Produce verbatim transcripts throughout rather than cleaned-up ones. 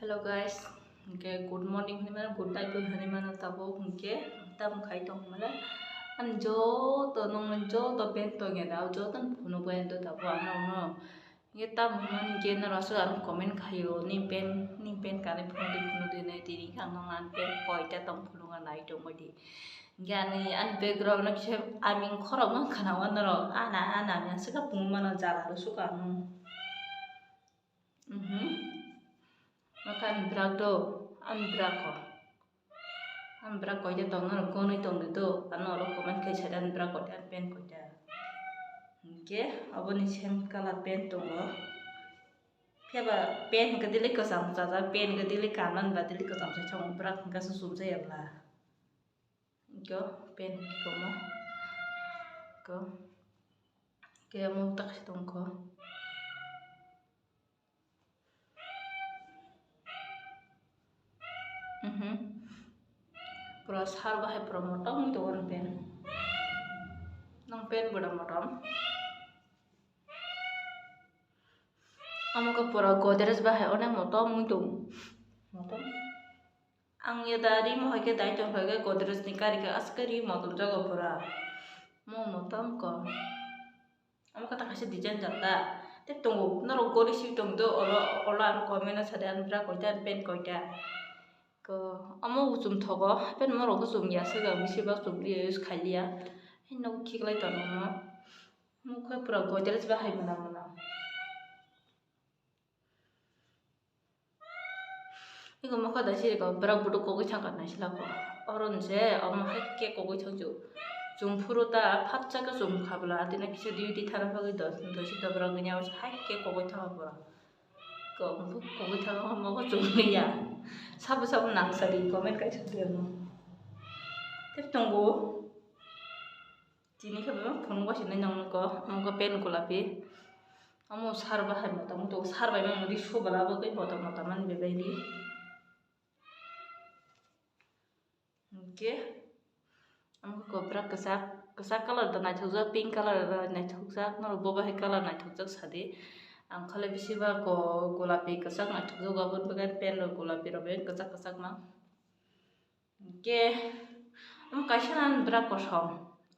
Hello guys, hwnkhe good morning hinwi mano, good night bo hinwi mano tabuk, hwnkhe tamo khai tong mano. Ani joto nongni joto pen tongya da, joto ni phunuk bai do tabuk ang nongno. Hwnkhe tamo hwnmani hwnkhe norok aswk ang comment khaio, ni pen, ni pen kanwi phunuk di, phunuk di hinwi, tini hwnkhe ang nongno ani pen koita tong phunukna nai tongbai di. Hwnkhe ani, ani background no kisa aming khorokma khwnago norok, ana, ana, ani aswk khe phunuk mano, jala rw swkang. Mhm. Nokha ani bwrak do, ani bwrak ko. Ani bwrak koita tong, norok gonwi tong di do, ano oro comment khai sadi ani bwrak koita, ani pen koita. Hwnkhe aboni same colour pen tongo. Phiya ba pen hwnkhe daily kwcham chajak, pen hwnkhe daily kanmani ba daily kwcham se chwng bwrak hwnkhe se chumjaya bwla. Hwnkhe pen hwnkhe komo. Ko. Khe omo tak se tongkho. Mhm. Pura sar bahai pura motom wng tongo ani pen. Nang pen bwda motom. Omo khe pura Godrej bahai onek motom wng tongo. Motom. Ang ya da rimo hai khe dai tong kha khe Godrej ni kari khe aswk khe ri motom jago pura. Mo motom ko. Omo khe ta kaisa design jak ta. Tei tongo norok gori si tong do olo, olo ano comment o sadi ano bwrak koita ano pen koita. Ko omo uchum thogo, pen norok uchum ya se ga bisi ba uchum ri use khai liya. Hino khiklai tong omo. Omo khe pura Godrej bahai mwnang mwnang. Eko mokha da siri ko bwrak budu kogwi thangkha naisila ko. Oro nse omo hai khe kogwi thangju. Chum phuru ta phatsa khe chum khabla, tini kisa duty thana bagwi dos, dosi dobra gwnyawo hai khe kogwi thangkha pura. Ko, kogwi thangkha mokha chum ya. Sabo sabo nang sadi comment kaisa twi ano. Tei tongo. Tini khe bo phunuk bai sinai nong nukgo, nukgo pen golapi. Omo sar bahai motom wng tongo, sar bai mani ri su bwla bo tei motom motom mani bebaidi. Hwnkhe omo khe kopra kwchak, kwchak colour da naithokjak, pink colour da naithokjak, norok bo bahai colour naithokjak sadi. Ang khale bisi ba ko golapi kwchak naithokjak, aboni bagwi pen rok golapi rok bai kwchak kwchak ma. Hwnkhe omo kaisa nang bwrak kosom,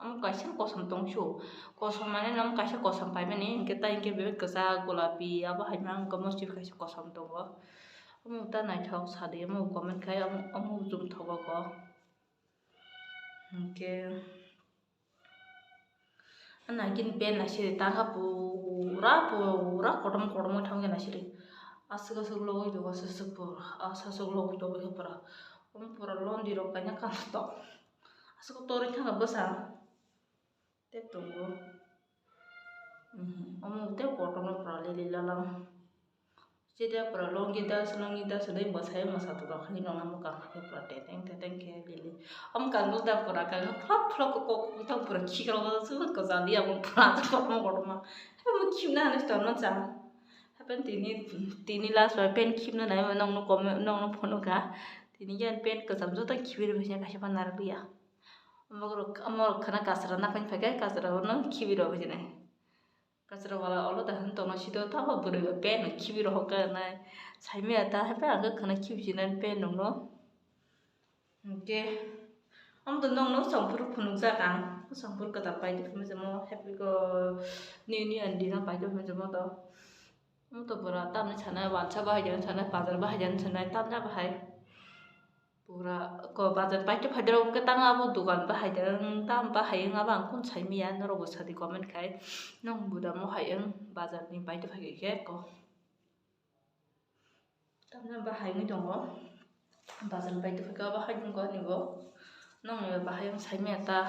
omo kaisa kosom tongsu, kosom mane omo kaisa kosom paimani, hwnkhe tai hwnkhe bebak kwchak golapi abo hai ma wngkha, mostif kaisa kosom tongo. Omo ta naithok sadi, omo comment khai, omo, omo chum thogo ko. Hwnkhe. Nangkhe pen naisiri tangkha pura, pura kotorma kotorma thangkhe naisiri. Aswk aswk logwi tongo, aswk aswk pura, aswk aswk logwi tongkhe pura. Omo pura londirok kaina kanatok. Aswk torwi thangkha bwsa. Tei tongo. Omo tei kotorma pura lili lalang. Chida pura longi das, longi das, dei mwsai mwsa tok rok hai nokna mwkang hai pura teteng teteng khe lili. Omo kango da pura kango phlok phlok kok kok tang pura khikrok sung kwchali amo pura kotorma kotorma. Omo khimna hinwi tongma cha. Hapen tini, tini last bai pen khimna nai nokno comment, nokno phone ka. Tini yan pen kwcham joto khibi rw kaisa pa narwkya. Omo rok, omo rok khana kasra naphani phaikha, kasra no khibi rw hinwi. Kasra wala olo da hwn tongma sito tamo bwrwi ba pen no khibi rohor ka nai. Saimaya ta hape ang khe khwna khibi sinani pen nokno. Hwnkhe omo to nokno swngphuru phunukjak ang. Swngphuru kwtal paitwi phunukjamo happy ko new new and dino paitwi phunukjamo to. Omo to pura tamni sanai wansa bahai jani sanai bazar bahai jani sanai tamja bahai. Pura ko bazar paitwi phaidoro hwnkhe tang abo dogan bahai de wng tam bahai wng abo ang kunu saimanya norokbo sadi comment khai nwng buda mohai wng bazarni paitwi phaikhe ko tamno bahai wngwi tongo bazarni paitwi phaikhe abo hai wngkha hwnwi bo nwng bahai wng saimanya ta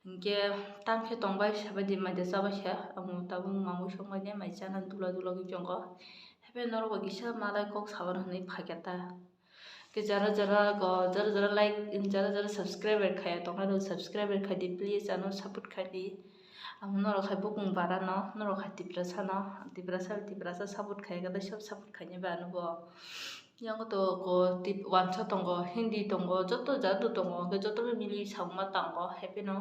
hinkhe tamkhe tongbai sabaidi maida chabaisa ang tabuk mamwi songbaide mai chana dula dula wngwi tongo haikhe norokbo kisa malai kok sabar hwnwi phaikhe ta. Khe jara jara go, jara jara like, jara jara subscriber khaya tongkha rw, subscriber khai di please, ano support khai di. Ang norok hai bukung bara no, norok hai Tiprasa no, Tiprasa, Tiprasa support khai khe sob support khainai ba ano bo. Yang to ko tip wansa tongo, Hindi tongo, joto jadu tongo, khe joto mili samma tongo, happy no.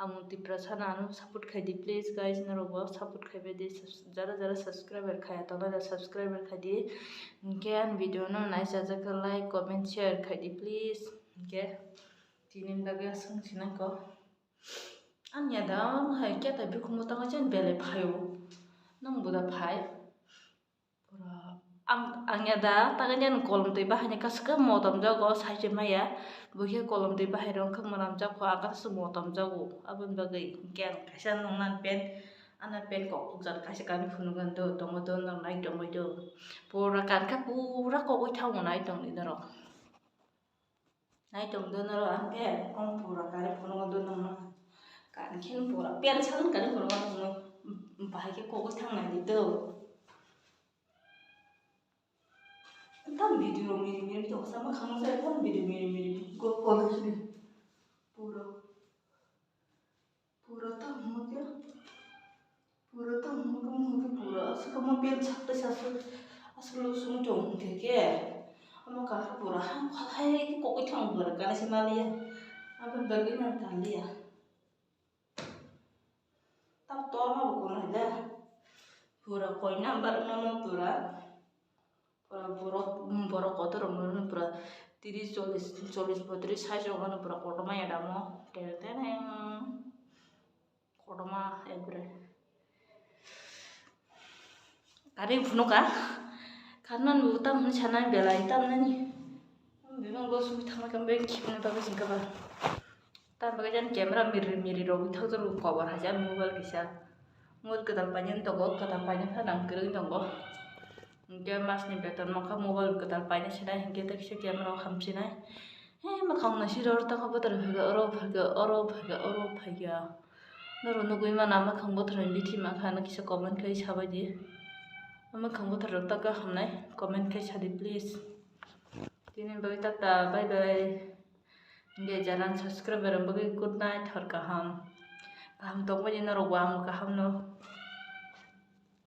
Ang Tiprasa no ano support khai di, please guys, norok bo support khai bai di, subs-, jara jara subscriber khai ya tongo, subscriber khai di. Hinkhe ani video no naisajak khe like, comment, share khai di, please. Hinkhe tini bagwi aswk sinai kok. Ani ada hai keta bikhungo tangwi chen belai phaio. Nwng bo da phai? Pura ang, ang ada tangwi chen kolom twi bahai ni kaisa khe motom jago, sai se maya. Bo khe kolom twi bahai rok khe mwnam jak kho, ang khe motom jago. Aboni bagwi hinkhe ang kaisa nungna pen, ana pen kok jat kaisa kanwi phunukgo do, tongo do, norok nai tongwi do. Pura kan khe pura kogwi thango nai tongni norok. Nai tong do norok ang pen, ang pura kari phunukgo do nongno. Kari khe pura pen sagon kari phunukgo nongno. Bahai khe kogwi thangnai di do. Tam video rok miri miri tong sama khamo sai tam video miri miri go kogwi sini. Pura. Pura ta hwnmokhe, pura ta hwnmokhe, hwnmokhe pura aswk ma pen sakta se aswk, aswk lo song tong hwnkhe khe, omo kakhe pura hang khalai khe kogwi thang pura kana se maliya, abo bagwi no tanliya. Tam torma bo kono hwle, pura koina barno no pura. Pura borok, borok kotor rok no pura tiris, chollish, chollish, botris size rok no pura kotorma ya damo. Tere teneng kotorma ekbare. Kari phunukha. Kharnan bo tam hwnwi sanai belai tam nani. Bebak bo sugwi thangma khe bebak khibini bagwi singkha ba. Tam bagwi jani camera miri miri rogwi thokjak rw cover hai jani mobile kisa. Mobile kwtal painani tongo, kwtal painani phano nang kwrwngwi tongo. Hinkhe masni beton mankha mobile kwtal paina sinai, hinkhe tei kisa camera o hamsinai. He mwkhang naisiro oro tangkha bwtwrwi phaikha, oro phaikha, oro phaikha, oro phaikha. Norok nugwi mano mwkhang bwtwrwi bithi mankha, ano kisa comment khai sabaidi. Mwkhang bwtwrwi tangkha hamnai comment khai sadi please. Tini bagwi tata, bye bye. Hinkhe jaran subscriber rok bagwi good night, hor kaham. Kaham tongmani norok bo ang kaham no.